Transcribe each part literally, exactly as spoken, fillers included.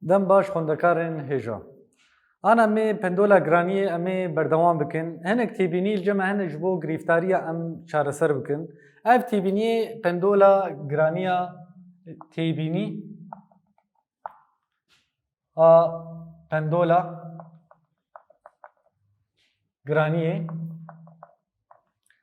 Dem baş xwendekarên hêja. Ana em ê pendola giraniyê em ê berdewam bikin. Hinek têbînî li cem me hene ji bo girîftariya em çareser bikin. Ev têbîniyê pendola giraniya têbînî a pendola giraniyê.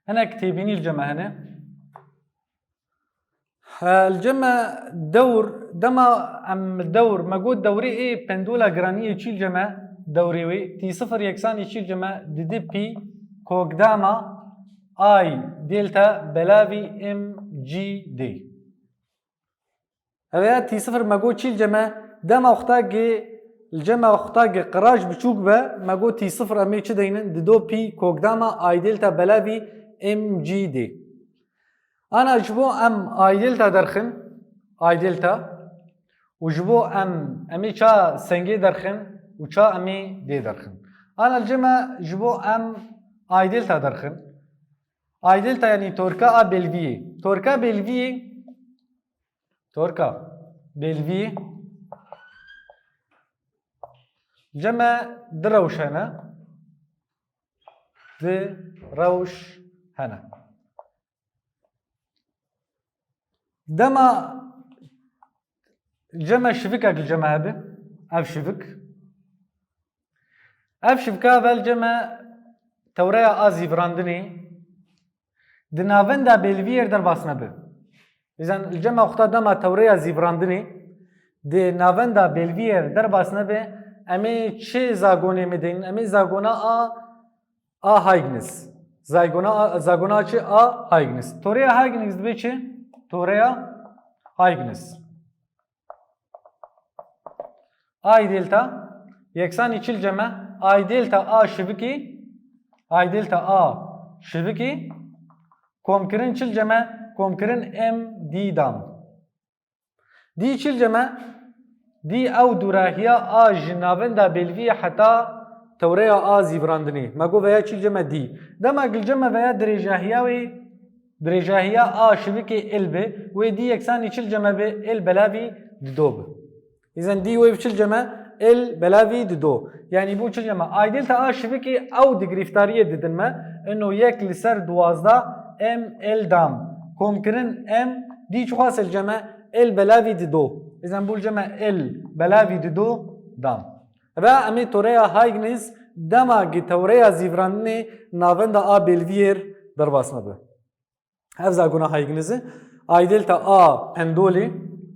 Hinek têbînî li cem me hene. He, li cem me dewr, dema em dewr, me got dewrê ê pendola giraniyê çî li cem me, dewrê wê, T sifir yeksanî çî li cem me, didi pî, kokdama, I delta belavî M G D. Ev ya T sifir me got çî li cem me, dema wexta gê, li cem me wexta gê qiraj biçûk be, me got T sifir em ê çi deynin, dido pî, kokdama, I delta belavî M G D. Ana ji bo em I delta derxin, I delta, û ji bo em, em ê ça sengê derxin û ça em ê dê derxin. Ana li cem me ji bo em I delta derxin. I delta yanî torka a belviyê. Torka belviyê, torka belviyê li cem me du rewş hene. Du rewş hene. Dema li cem me şivikek li cem me hebe, ev şivik. Ev şivka ve li cem me tewreya a zîvirandinê di navenda belviyê re derbas nebe. Bizan li cem me wexta dema tewreya zîvirandinê di navenda belviyê re derbas nebe, em ê çi zagonê me deynin? Em ê zagona a A Huygens. Zagona, zagona çi? A Huygens. Toreya Huygens dibe çi? Toreya Huygens. I delta yeksanî çi li cem me? I delta a şivikî, I delta a şivikî komkirin çi li cem me? Komkirin M D dam. Dî çi li cem me? Dî ew dûrahiya a ji navenda belviyê heta tewreya a zîvirandinê. Me got veya çi li cem me dî. Dema li cem me veya dirêjahiya wê, dirêjahiya a şivikê L bi, wê dî yeksanî çi li cem me bi? L belavî dido bi. Îzen dî wê çi li cem me? L belavî dido. Yanî bû çi li cem me? I delta a şivikê ew di girîftariyê didin me. Ino yek li ser duwazdeh M L dam. Komkirin M dî çiqas li cem me? L belavî dido. Îzen bû li cem me L belavî dido dam. Ve em ê toreya Huygens dema gi tewreya zîvirandinê navenda a belviyê re derbas nebe. Ev zagona Huygens e. I delta a pendolê,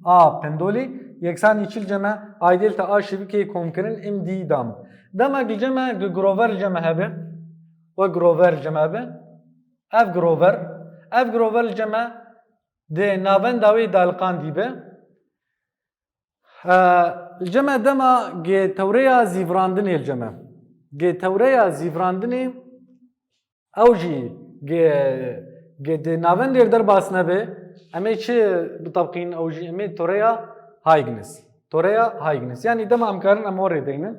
a pendolê yeksanî çi li cem me? I delta a şivikê komkirin M D dam. Dema li cem me gi Grover li cem me hebe. We Grover li cem me hebe. Ev Grover. Ev Grover li cem me di navenda wê daliqandî be. Ee, li cem me dema gi tewreya zîvirandinê li cem me. Gi tewreya zîvirandinê ew jî gi, gi di navendê re derbas nebe, em ê çi bitebqînin ew jî? Em ê toreya Huygens. Toreya Huygens. Yanî dema em karin em o rê deynin.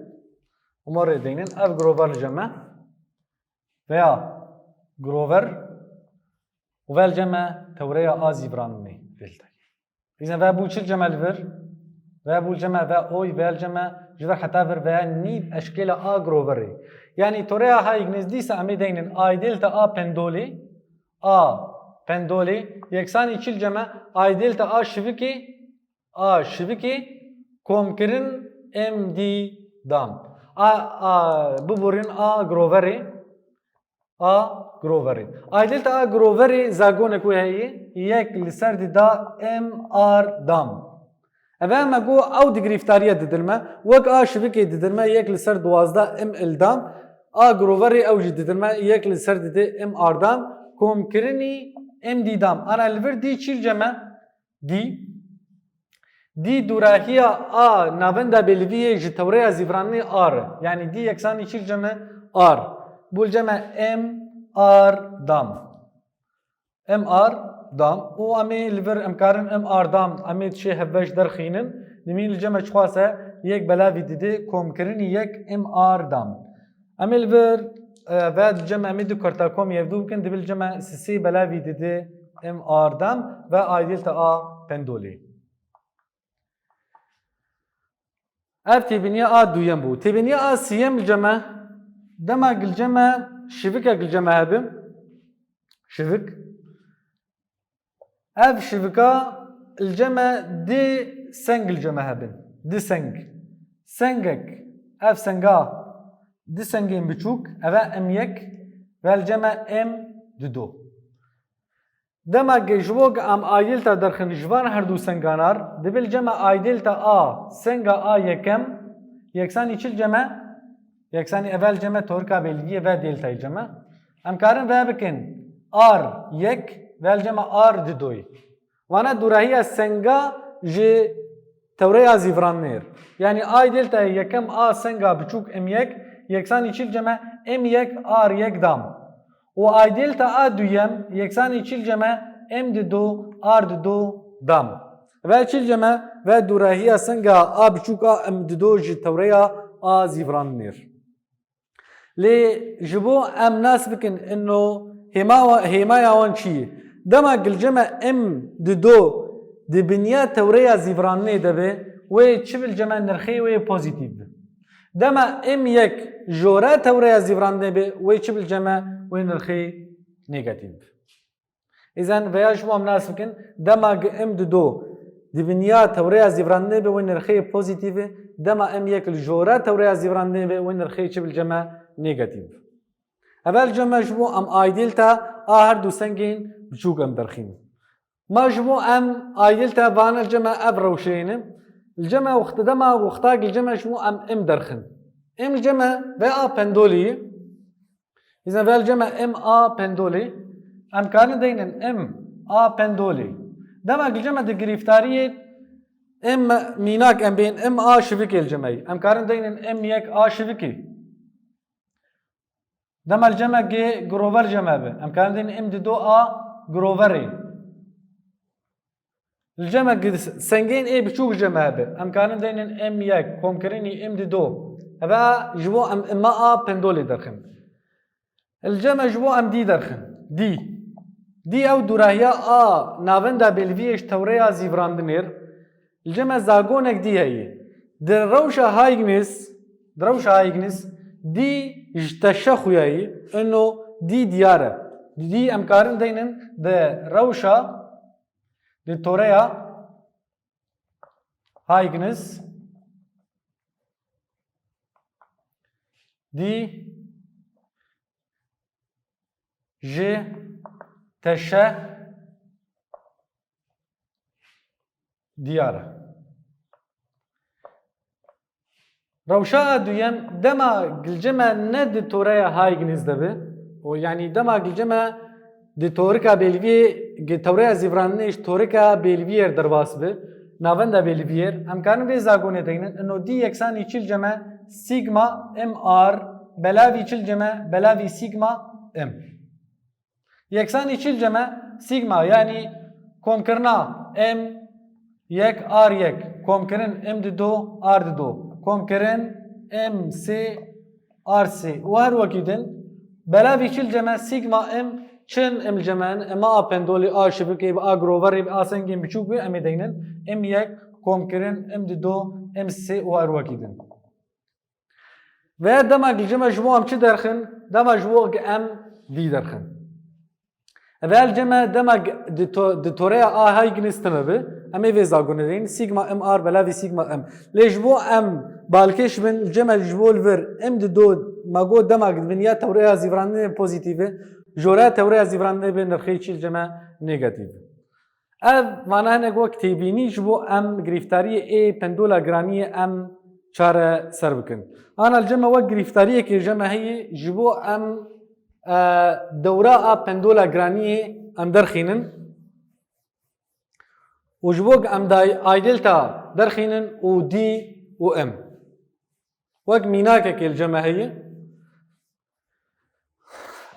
Em o rê deynin. Ev Grover li cem me. Veya Grover. Û ve li cem me tewreya a zîvirandinê vê li te. Îzen ve bû çi li cem me li vir? Ve bû li cem me ve oy, ve li cem me ji vir heta vir ve nîv eşkêla a Groverê. Yanî toreya Huygens dîsa em ê deynin I delta a pendolê, a pendolê yeksanî çi li cem me? I delta a şivikê, a şivikê komkirin M D dam. A, a, biborîn a Groverê. A Groverê. I delta a Groverê zagonek wê heye, yek li ser dida M R dam. Eve me got ew di girîftariya didin me, wek a şivikê didin me, yek li ser duwazdeh M L dam. A Groverê ew jî didin me, yek li ser didê M R dam. Komkirinî M D dam. Ana li vir dî çî li cem me? Dî. Dî dûrahiya a navenda beliviyê ji tewreya zîvirandinê R. Yanî dî yeksanî çî li cem me? R. Bû li cem me M R dam. M R dam. Û em ê li vir em karin M R dam. Em ê tişê hevbeş derxînin. Nimîn li cem me çiqas e? Yek belavî didê komkirinî yek M R dam. Em ê li vir, e, ve di cem em ê du kurta komî hevdu bikin, dibe li cem me sisê belavî didê M R dam ve I delta a pendolê. Ev têbîniya a duyem bû. Têbîniya a siyem li cem e. Dema gilceme şivikek li cem e hebe. Şivik. Ev şivika li cem e di seng li cem e hebin. Di seng. Sengek. Ev senga. Di sengên biçûk. Eve M yek. Ve li cem e M dido. Dema ge ji bo ge em aydêlta derxin ji van her du senganar, dibe li cem e aydêlta a, senga a yekem, yeksanî çi li cem e? Yeksanî eve li cem e torika bêlgiyê ve dêltayê li cem e. Em karin ve bikin R yek, ve li cem e R didoyî. Vana dûrahiya senga ji tewreya zîvirandinê. Yanî aydêlta yekem a senga biçûk M yek, yeksanî çi li cem e? M yek R yek dam. Û aydêlta a duyem yeksanî çi li cem e? M dido R dido dam. Ve çi li cem e? Ve dûrahiya senga a biçûk a M dido ji tewreya a zîvirandinê. Lê ji bo em nas bikin ino hêma wa-, hêmaya wan çi ye? Dema gilceme M dido di binya tewreya zîvirandinê de be, wê çi bil cem e nirxê wê pozîtîf be. Dema M yek jora tewreya zîvirandinê be, wê çi bil cem e wê nirxê negatîf be. Îzen veya ji bo em nas bikin, dema ge M dido di binya tewreya zîvirandinê be wê nirxê pozîtîf e, dema M yek li jora tewreya zîvirandinê be wê nirxê çi bil cem e negatîf e. Evel cem e ji bo em aydêlta a her du sengên biçûk em derxînin. Ma ji bo em aydêlta vane li cem e ev rewşeyê ne. Li cem e wexta dema wexta gilcem e ji bo em M derxin. M li cem e ve a pendolî. Îzen vel cem e M A pendolê. Em karin deynin M A pendolê. Dema gilcem e di girîftariyê M mînak em bên M A şivikê li cem e. Em karin deynin M yek A şivikê. Dema li cem e G grover cem e bi. Em karin deynin M dido A groverê. Li cem e gi-, sengên ê biçûk cem e hebe. Em karin deynin M yek, komkirinî M dido. Heve ji bo em M A pendolê derxin. Li cem e ji bo em dî derxin. Dî. Dî ew dûrahiya a navenda bêlviyê ji tewreya zîvirandinê r. Li cem e zagonek dî heye. Di rewşa Huygens, di rewşa Huygens, dî ji teşe xuya ye. Ino dî diyar e. Dî em karin deynin di rewşa Di toreya Huygens dî ji teşe diyar e. Rewşa a duyem, dema gilceme ne di toreya Huygens de be, û yanî dema gilceme di torika bêlviyê, gi-, tewreya zîvirandinê ji torika bêlviyê r derbas be, navenda bêlviyê r, em karin vê zagonê deynin, ino dî yeksanî çi li cem e sigma M R, belavî çi li cem e, belavî sigma M. Yeksanî çi li cem e? Sigma, yanî komkirina M yek R yek, komkirin M dido R dido, komkirin M sê R sê û her wekî din. Belavî çi li cem e? Sigma M çin M li cem e, M A pendolê, A şivikê, A groverê, A sengên biçûk be, em ê deynin M yek, komkirin M dido, M sê û her wekî din. Ve dema gilceme ji bo em çi derxin? Dema ji bo em dî derxin. Evel ceme dema g-, di to-, di toreya A Huygens tine bi, em ê vê zagonê deynin, sigma M R belavî sigma M. Lê ji bo em balkêş bin, ceme ji bo li vir M dido, me got dema di binya tewreya zîvirandinê pozîtîf e, jora tewreya zîvirandinê be nirxê çi li ceme negatîf e. Ev vana hinek wek têbînî ji bo em girîftariyê ê pendola giraniyê em çareser bikin. Ana li cem e wek girîftariyekê cem e heye ji bo em, e, dewra a pendola giraniyê em derxînin û ji bo em day-, aydêlta derxînin û dî û em. Wek mînakekê li cem e heye.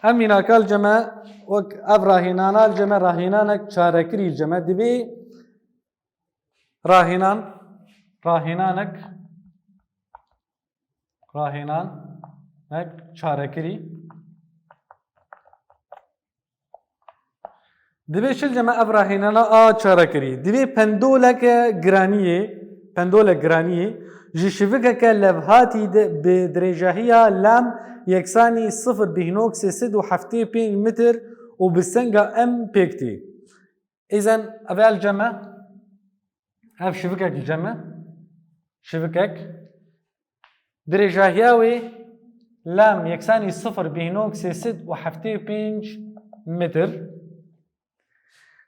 Ev mînaka li cem e, wek ev rahênana li cem e rahênanek çarekirî li cem e. Divê rahênan, rahênanek, rahênanek çarekirî. Divê çi li cem e ev rahênana a çarekirî? Divê pendoleke giraniyê pendolek giraniyê, ji şivikeke levhatî de bi dirêjahiya lam yeksanî sifir bîhnok sê sed û heftê pênc metr û bi senga M pêk tê. Îzen ev el cem e. Ev şivikek li cem e. Şivikek. Dirêjahiya wê lam yeksanî sifir bîhnok sê sed û heftê pênc metr.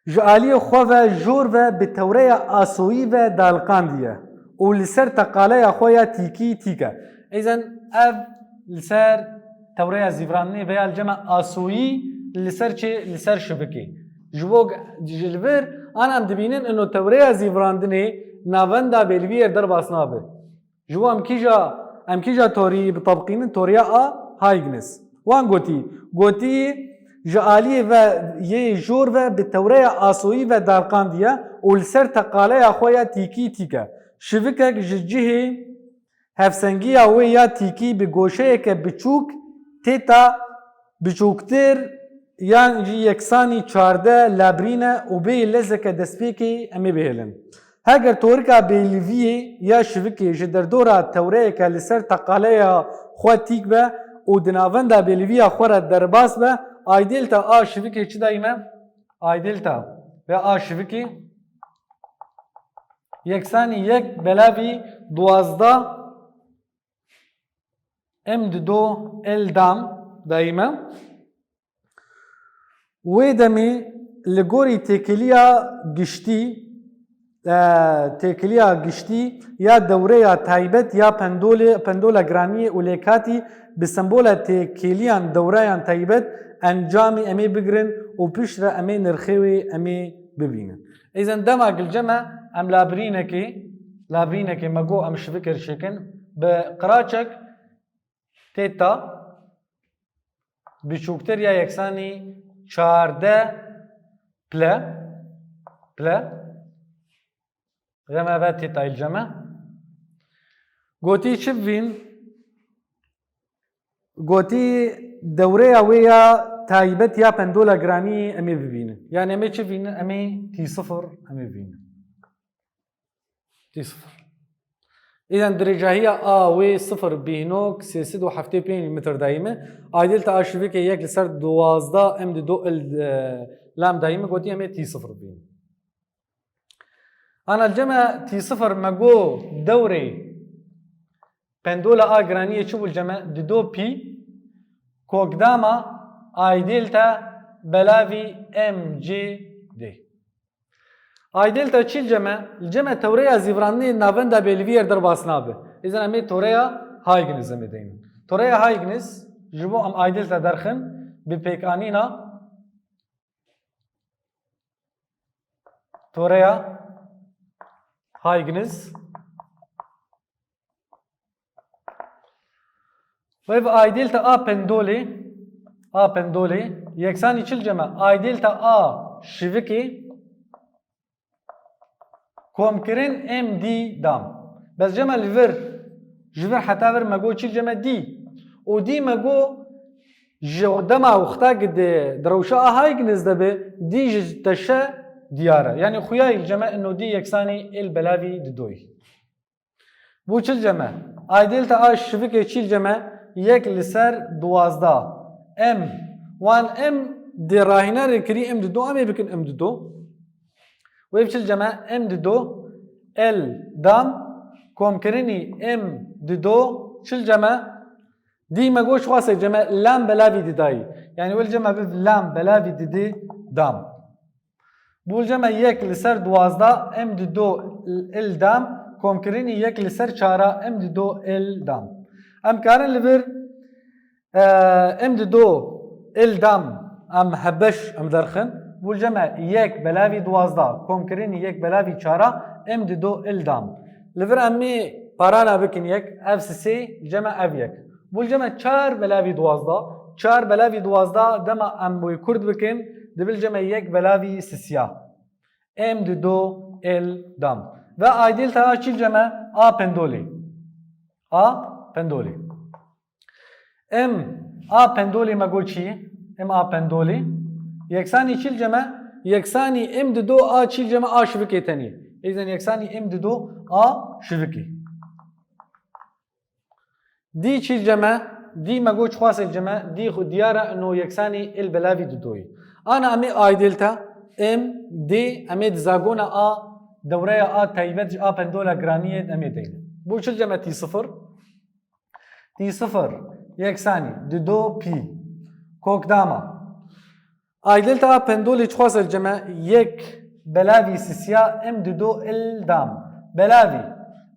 Ji aliyê xwe ve jor ve bi tewreya asoyî ve daliqandiye û li ser teqaleya xwe ya tîkî tîk e. Îzen ev li ser tewreya zîvrandinê veya li cem e asoyî li ser çi? Li ser şivikê. Ji bo ji li vir an em dibînin ino tewreya zîvrandinê navenda bêliviyê derbas nabe. Ji bo em kîja, em kîja torî bitebqînin, toriya a Huygens. Wan gotî, gotî, ji aliyê ve yê jor ve bi tewreya asoyî ve daliqandiye û li ser teqaleya xwe ya tîkî tîk e. Şivikek ji cihê hevsengiya wê ya tîkî bi goşeyeke biçûk, têta biçûktir yan jî yeksanî çardeh labirîn e û bêyî lezeke destpêkê em ê bihêlin. Heger torika bêliviyê ya şivikê ji derdora tewreyeke li ser teqaleya xwe tîk be û di navenda bêliviya xwe re derbas be, aydêlta a şivikê çi dayî me? Aydêlta ve a şivikê yeksanî yek belavî duwazdeh M dido L dam dayî me. Wê demê li gorî têkiliya giştî, e, têkiliya giştî ya dewreya taybet ya pendolê, pendola giraniyê û lêkatî bi sembola têkiliyan dewreyan taybet encamê em ê bigirin û piştre em ê nirxê wê em ê bibînin. Îzen dema gilceme em labirînekê, labirînekê me got em şivikê çêkin bi qiraçek têta biçûktir ya yeksanî çardeh ple, ple, reme ve têta îl ceme. Gotî çi bivîn? Gotî dewreya wê ya taybet ya pendola giranî em ê bibînin. Yani em ê çi bînin? Em ê tî sifir em ê bînin. Tî sifir. Îden dirêcahiya a wê sifir bîhnok sê sed û heftê pênc metr dayî me. Aydêlta a şivikê yek li ser duwazdeh M dido L, e, lam dayî me, gotî em ê tî sifir bînin. Ana ceme tî sifir me go dewrê pendola a giraniyê çi bû ceme? Dido pî kokdama aydêlta belavî M C D. Aydêlta çî ceme? Ceme tewreya zîvrandinê navenda bêlivî yer derbas nabe. Îzen em ê toreya Huygens em ê deynin. Toreya Huygens ji bo em aydêlta derxin bi pêkanîna toreya Huygens. Wê bi aydêlta a pendolê, a pendolê, yeksanî çil ceme? Aydêlta a şivikê komkirin M D dam. Bes ceme li vir, ji vir heta vir me go çil ceme D. Û D me go ji dema wexta ki di, di rewşa a Huygens de bi, D ji teşe diyar e. Yani xuya îl ceme ino D yeksanî êl belavî didoyî. Bû çil ceme? Aydêlta a şivikê çil ceme? Yek li ser duwazdeh. M. Wan M dê rahînerê kirî M dido, em ê bikin M dido. Wê çil ceme? M dido L dam komkirinî M dido çil ceme? Dî me goş xwase ceme lam belavî didayî. Yani wel ceme biv lam belavî didi dam. Bûl ceme yek li ser duwazdeh M dido L dam komkirinî yek li ser çara M dido L dam. Em karin li vir, e, M dido L dam em hebeş em derxin. Bûl ceme yek belavî duwazdeh komkirinî yek belavî çara M dido L dam. Li vir em ê parana bikin yek, ev sisê ceme ev yek. Bûl ceme çar belavî duwazdeh, çar belavî duwazdeh dema em wê kurt bikin, dibil ceme yek belavî sisiya. M dido L dam. Ve aydêlta a çil ceme? A pendolê. A pendolê. M a pendolê me go çi? M a pendolê. Yeksanî çil ceme? Yeksanî M dido a çil ceme a şivikê tenê. Îzen yeksanî M dido A şivikî. Dî çî ceme, dî me got çi xwase ceme, dî xwe diyar e, ino yeksanî il belavî didoyî. Ana em ê aydêlta M D, em ê di zagona A dewreya A taybet ji A pendola giraniyê em ê deyne. Bo çi ceme T sifir? T sifir yeksanî dido pî. Kokdama. Aydêlta A pendolê çi xwase ceme, yek belavî sisiya M dido il dam. Belavî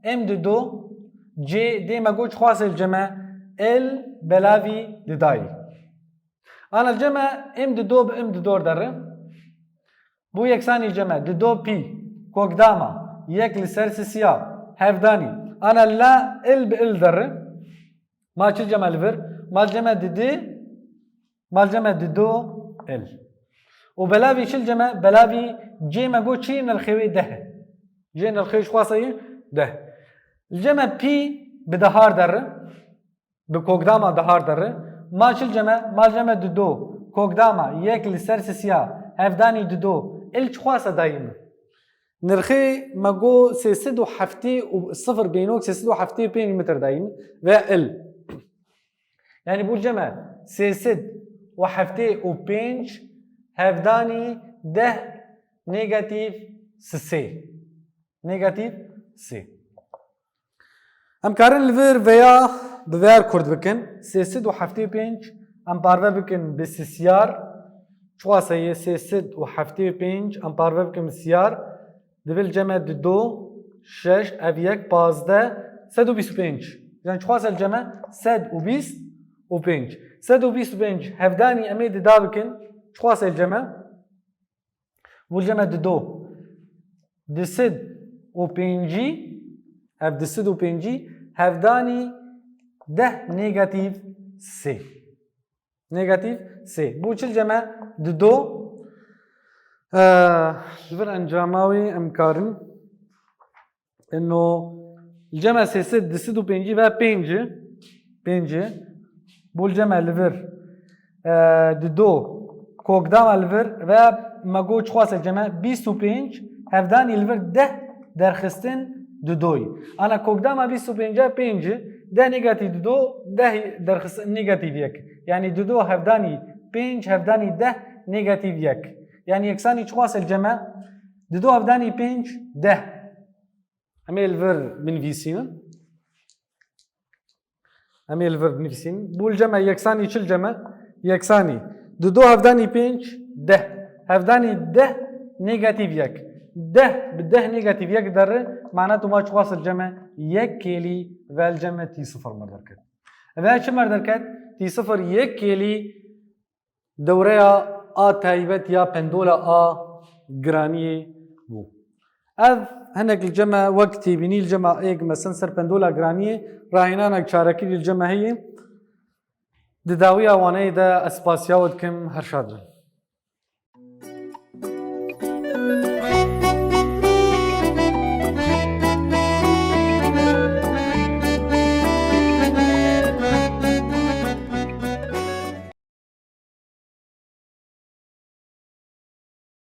M dido C dê me got çi xwase ceme, il belavî didayî. Ana ceme M dido bi M dido derre. Bo yeksanî ceme dido pî. Kokdama yek li ser sisiya hevdanî. Ana la il bi il derre. Ma çi ceme li vir? Ma ceme didê, ma ceme dido il. Û belavî çil ceme, belavî cê me got çi nirxê wê deh e. Cê nirxê ji xwasa yê deh. Li ceme pî bi dehar derre, bi kokdama dehar derre. Ma çil ceme, ma ceme dido, kokdama yek li ser sisiya hevdanî dido, il çi xwasa dayî min? Nirxê me got sê sed û heftê û sifir bênok sê sed û heftê û pênc metre dayî min ve il. Yani bo ceme sê sed û heftê û pênc hevdanî deh negatîf sisê. Negatîf sê. Em karin li vir veya bi ver kurt bikin. Sê sed û heftê û pênc em parve bikin bi sisiyar. Çiwase yê sê sed û heftê û pênc em parve bikin bi siyar. Dibe li ceme dido, şeş, ev yek, pazdeh, sed û bîst û pênc. Yani çiwase li ceme sed û bîst û pênc. Sed û bîst û pênc hevdanî em ê dida bikin. Çiwase li ceme? Bo li ceme dido. Di sed û pêncî, ev di sed û pêncî hevdanî deh negatîf sê. Negatîf sê. Bo çil ceme dido. Eh, li vir encama wî em karin. Ino li ceme sê sed, di sed û pêncî ve pênc e. Pênc e. Bo li ceme li vir, eh, dido. Kokdama li vir ve me got çiwase ceme bîst û pênc hevdanî li vir deh derxistin didoyî. Ana kokdama bîst û pênc e pênc e, deh negatîf dido, deh derxistin negatîf yek. Yani dido hevdanî pênc, hevdanî deh negatîf yek. Yani yeksanî çiwase ceme dido hevdanî pênc, deh. Em ê li vir binivîsînin. Em ê li vir binivîsînin. Bo li ceme yeksanî çil ceme? Yeksanî. Dido hevdanî pênc, deh. Hevdanî deh negatîf yek. Deh bi deh negatîf yek derre, mana tu ma çiwase ceme yek kêlî ve li ceme T sifir me derket. Ve çi me derket? T sifir yek kêlî dewreya A taybet ya pendola A giraniyê bû. Ev hinek li ceme wek têbînî li cema êk mesen ser pendola giraniyê rahînanek çarekirî li ceme heye. Di dawiya waneyê de ez spasiya we dikim, her şad bin.